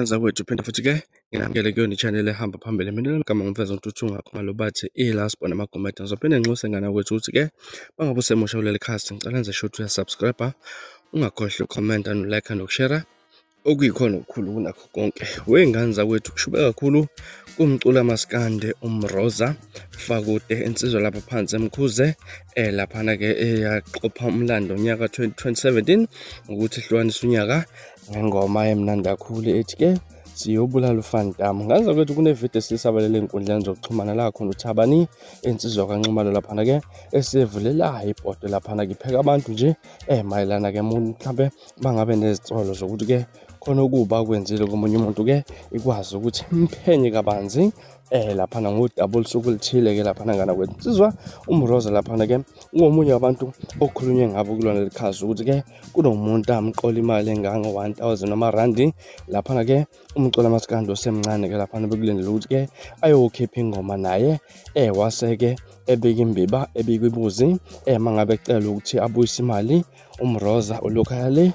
Zakwethu phinde futhi ke nginamukele kuyona i-channel ehamba phambili. Mina igama ngumfeza uNtuthu Khumalo bathi i-last born amagumede. Ngizophinde nginxuse ngane kwethu ukuthi ke bangabe usemusha kuleli khasi ngicela nje shuthi uyasubscribe, ungakhohlwa ukhomenta no-like nokushare okuyikhona okukhulu kunakho konke. Wey'ngane zakwethu kushube kakhulu kumculo amaskandi uMroza Fakude insizwa lapha phansi eMkhuze laphana ke eyaqopha umlando unyaka 2017 ngokuthi ihlukanise unyaka ngengoma emnandi kakhulu ethi ke siyobulala ufantam. Ngazi ukuthi kunevidiyo esisabalele ey'nkundleni zokuxhumana la khona uthabani insizwa kanxumalo laphana ke esivulelayo ibhodo laphana kipheka abantu nje mayelana ke umuntu mhlampe bangabe nezitsolo zokuthi ke khona okuba kwenzile komunye umuntu ke ikwazi ukuthi imphenye kabanzi laphana ngodaba olusuku oluthile ke laphana ngana kwensizwa umroza laphana ke ungomunye wabantu okukhulunywe ngabo kulona likhazi ukuthi ke kunomuntu amqola imali engango 1000 amarandi laphana ke umculo amasikandi osemncane ke laphana bekulindele ukuthi ke ayokhipha ingoma naye wase ke ebika imbiba ebika ibuzi mangabe ecela ukuthi abuyise imali umroza ulokhu ayale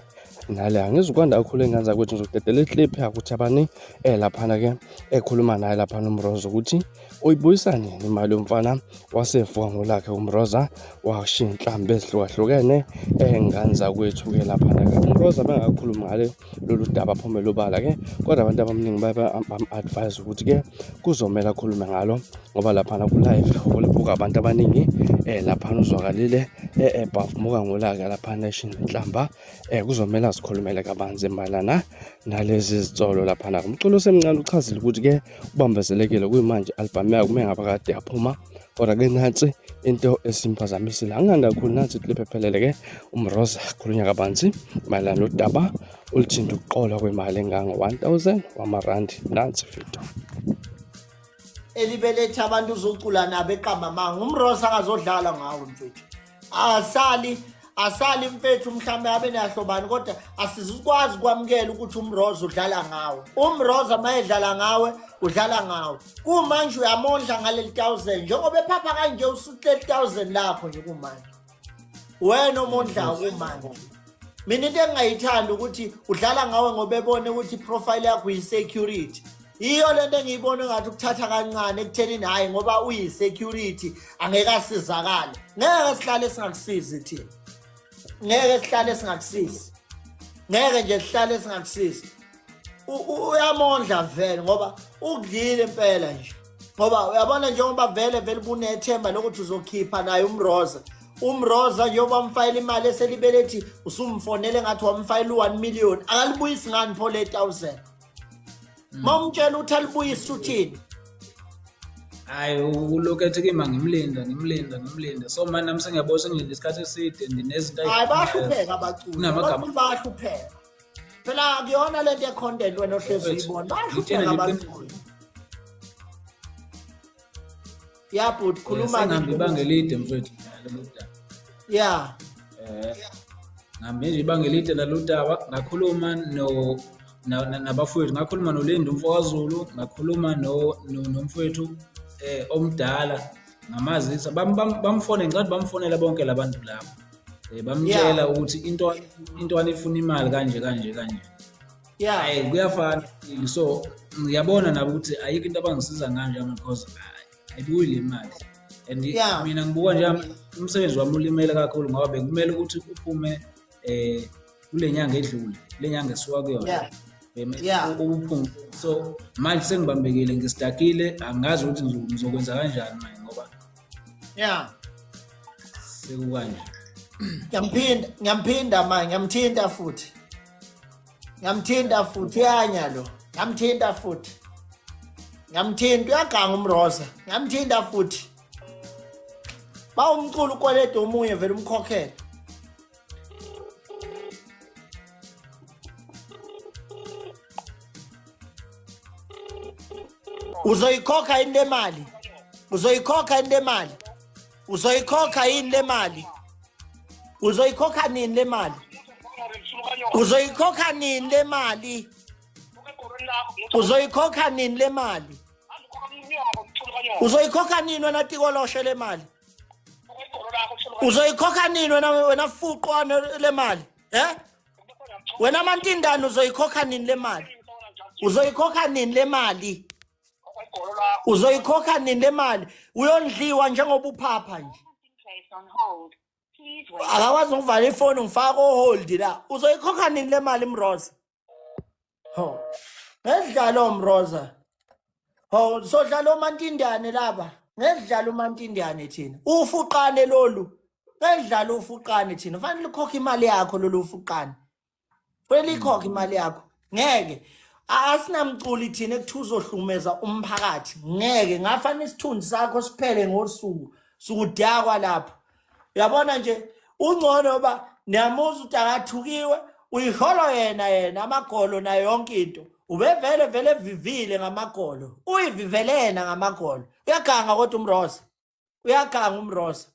nale. Angizukwanda kakhulu engane zakwethu, ngizokudedela iclip yakuthi abani laphana ke ekhuluma naye laphana umroza ukuthi uyibuyisa nini imali yomfana. Wasevuka ngolakhe umroza washiya inhlambi ezihlukahlukene engane zakwethu ke laphana ke umroza bengakhulumi ngale lolu daba phumela obala ke, kodwa abantu abaningi bam-advise ukuthi ke kuzomele akhulume ngalo ngoba laphana ku-live olibuka abantu abaningi laphana uzwakalile ebhavumuka ngolaka laphana eshinda inhlamba kuzomele azikhulumele kabanzi mayelana nalezi zitsolo laphana. Umculo osemncane uchazile ukuthi ke ubambezelekile kuyimanje album yakhe uma ngabe kade yaphuma, kodwa ke nansi into esimphazamisile angingandi kakhulu. Nansi iclip ephelele ke umroza khulunywa kabanzi mayelana nodaba oluthinta ukuqolwa kwemali engango 1000 wamarandi. Nansi video elibeletha abantu uzocula nabo eqamba amanga. Umrosa akazodlala ngawe mfethu, asali asali mfethu, mhlawumbe abe nahlobani, kodwa asizukwazi ukwamukela ukuthi umroza udlala ngawe. Umroza uma edlala ngawe udlala ngawe kumanje uyamondla ngaleli 1000 njengoba ephapha kanje, usuhleli 1000 lakho nje kumanje wena omondlayo kumanje. Mina into engingayithandi ukuthi udlala ngawe ngoba ebone ukuthi iprofile yakho uyi-security. Yiyo lento engiyibona engathi ukuthatha kancane ekuthenini hhayi ngoba uyi-security angeke asizakale. Ngeke sihlale singakusizi thina, ngeke sihlale singakusizi, ngeke nje sihlale singakusizi. Uyamondla vele ngoba ukudlile impela nje, ngoba uyabona njengoba vele vele bunethemba lokuthi uzokhipha naye umroza. Umroza njengoba wamfayela imali eselibelethi usumfonele ngathi wamfayela u-1 million, akalibuyisi ngani pho le 1000? Ma umtshela ukuthi alibuyise uthini? Hayi, ulokhu ethi kimi ngimlinda ngimlinda ngimlinda, so manje nami sengiyabona sengilinde isikhathi eside, ndinezinto. Hayi, bayahlupheka abaculi. Kunamagama. Abaculi bayahlupheka phela, akuyona lento ye-content wena ohlezi uyibona, bayahlupheka abaculi. Ya bhuti, khuluma. Sengihambe ibanga elide mfethu nalolu daba. Ngihambe nje ibanga elide nalolu daba, ngakhuluma no nabafowethu, ngakhuluma noLindi umfokaZulu, ngakhuluma nomfowethu omdala, ngamazisa bamfone, ngicela bamfonela bonke labantu laba bamtshela ukuthi into intwana ifuna imali kanje kanje kanje. Hayi, kuyafana, so ngiyabona nabo ukuthi ayikho into abangisiza ngayo njengamanje because ayibuyi le mali and mina ngibuka nje umsebenzi wami ulimele kakhulu ngoba bekumele ukuthi uphume kule nyanga edlule, le nyanga esuka kuyona ubuphume, so manje sengibambekile, ngisidakile, angazi ukuthi ngizokwenza kanjani manje ngoba sekukanje. Ngiyamphinda, ngiyamphinda manje, ngiyamthinta futhi, ngiyamthinta futhi, uyanya lo, ngiyamthinta futhi, ngiyamthinta, uyaganga umroza, ngiyamthinta futhi. Ba umculo ukwelede omunye vele umkhokhele. Uzoyikhokha yini le mali? Uzoyikhokha yini le mali? Uzoyikhokha yini le mali? Uzoyikhokha nini le mali? Uzoyikhokha nini le mali? Uzoyikhokha nini le mali? Uzoyikhokha nini wena tikoloshe le mali? Uzoyikhokha nini wena wena fuqwane le mali? Eh? Wena mantindane uzoyikhokha nini le mali? Uzoyikhokha nini le mali? Uzoyikhokha nini le mali? Uyondliwa njengoba uphapha nje. Akakwazi ukuvala ifoni ngifaka ohold la. Uzoyikhokha nini le mali Mroza? Ho. Ngedlalo Mroza. Ho, sodlala omantindane laba. Ngedlala umantindane thina. Ufuqane lolu. Ngedlala ufuqane thina. Fanele ukhokhe imali yakho lolu ufuqane. Fanele ikhokhe imali yakho. Ngeke. Asinamculi thina ekuthiwa uzohlukumeza umphakathi. Ngeke ngafana isithunzi sakho siphele ngosuku. Sukudakwa lapho. Uyabona nje ungcono ba niyamuzwa ukuthi akathukiwe uyiholo yena yena amagolo nayo yonke into ubevele vele evivile ngamagolo uyivivele yena ngamagolo uyaganga kodwa umrosa uyaganga umrosa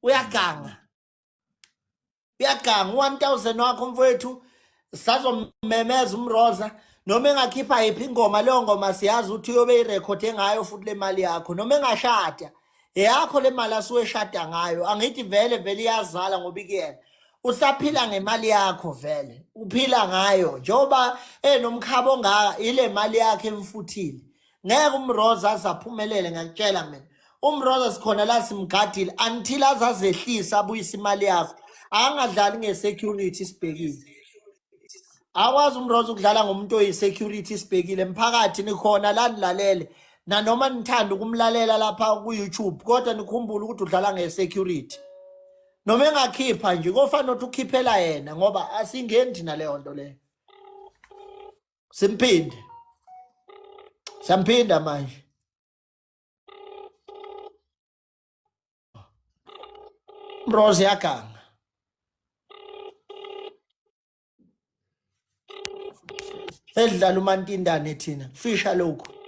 uyaganga uyaganga u-1000 wakho mfowethu sazomemeza umroza noma engakhipha yiphi ingoma leyo ngoma siyazi ukuthi uyobe irekhode ngayo futhi le mali yakho noma engashada eyakho le mali asuke eshada ngayo angithi vele vele iyazala ngoba ikuyena usaphila ngemali yakho vele uphila ngayo njengoba enomkhaba ongaka ile mali yakhe emfuthile ngeke umroza azaphumelele ngiyakutshela mina umroza sikhona la simgadile until azazehlisa abuyise imali yakho angadlali nge-security sibhekile akwazi umroza ukudlala ngomuntu oyi-security sibhekile mphakathi nikhona la nilalele nanoma nithanda ukumlalela lapha ku-youtube kodwa nikhumbule ukuthi udlala nge-security noma engakhipha nje kofana ukuthi ukhiphela yena ngoba asingeni thina leyo nto leyo simphinde siyamphinda manje Mrozi yaganga edlala umantindane thina fisha lokhu.